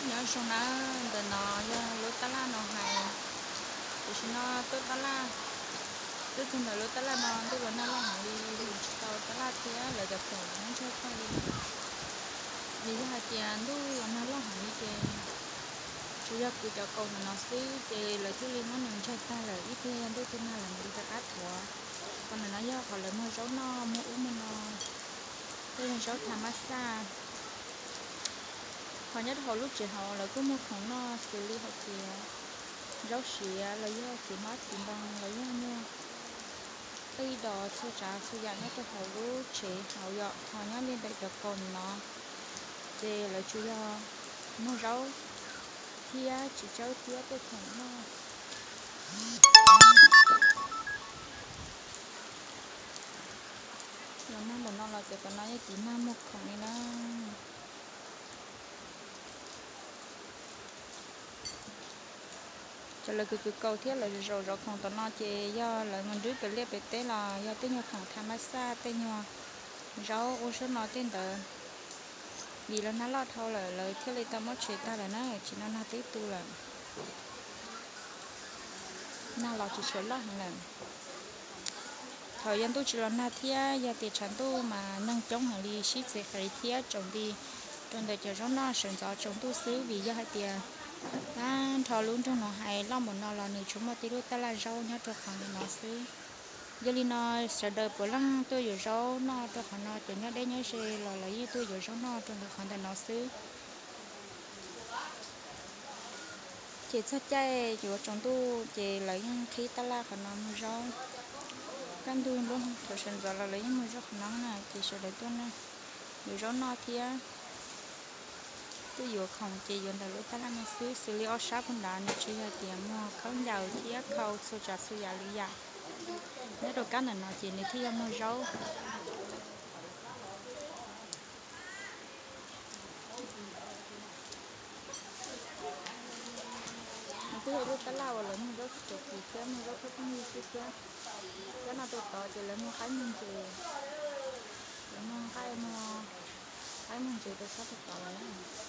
Nyob zoo na, ntawm no yog lub tab laj no hais, tam sim no tuaj tab laj, tuaj txog ntawm lub tab laj no ntuj los nag loj heev li, tsis tau tab laj thiab lawv cov khoom nyob ntshaig tag li. Vim yog hais tias ntuj los nag loj heev li ces tsuas yog kwv cov kaus ntawm no xwb ces lawv thiaj li muab nws ntshaig tag lawm, ib pliag ntuj twb nag lawm mam li rov qab thuav. Qhov ntawm no yog qhov lawv muag zaub noj, muag ub muag no, tej zaub tha mab xaj. Ho nyob rau hauv lub tsev hauv lawv kuj muag khoom noj xws li hais tias zaub siav los yog txiv hmab txiv ntoo los yog muag tej dos txhua tsav txhua yam nyob rau hauv lub tsev hauv yom. Ho nyob li ntawm cov kaus no ces lawv tsuas yog muag zaub thiab txiv tsawb thiab tej khoom noj. Los nag ntawm no los ces tom no yeej tsis nag muag khoom li na. Cov lawv kwv kwv kaus thiab lawv zaum zov khoom tom no ces yog lawv mus nrhiav pem liaj pem teb los yog tej nyuag khoom tha mab xaj, tej nyuag zaub ua zaub no tej ntawd. Vim los nag loj dhau lawm lawv thiaj li tau muab tshem tag lawm na, tsis no nag twb tu lawm. Nag los tsis tshua loj heev lawm. Thaum yog ntuj tsis los nag thiab yog tias tshav ntuj mas neeg coob heev li, sib txiv qev thiab tsaus nti rau ntawm cov zaub noj sawv ntxov tsaus ntuj xwb, vim yog hais tias tag nrho lub nroog no hais loj npaum no los nws tsuas muaj tib lub tab laj zaub nyob rau qhov ntawm no xwb. Yog li no sawv daws puav leej tuaj yuav zaub noj rau qhov no, cov nyob deb nyob ze los lawv yeej tuaj yuav zaub noj rau ntawm qhov ntawm no xwb. Ces txog caij yuav tsaus ntuj ces lawv yeej qhib tab laj qhov no muag zaub. Kaj ntug nruab thaum sawv ntxov los lawv yeej muag zaub qhov no na, ces sawv daws tuaj yuav zaub noj thiab tuaj yuav khoom ces yuav ntawm lub tab laj no xwb. Xws li ob sab puag nrad nws tsis yog tias muag khaub ncaws thiab khau txhua tsav txhua yam li yam. Nyob rau kab ntawm no ces nws thiaj yog muag zaub. Nws kuj yog ib lub tab laj uas lawv muag zaub tsis tshua kis thiab muag zaub khaub pheej yig xwb thiab. Cov no rau tod ces lawv muag qaib muag ntses, lawv muag nqaij muag qaib muag ntses rau sab rau tod lawm na.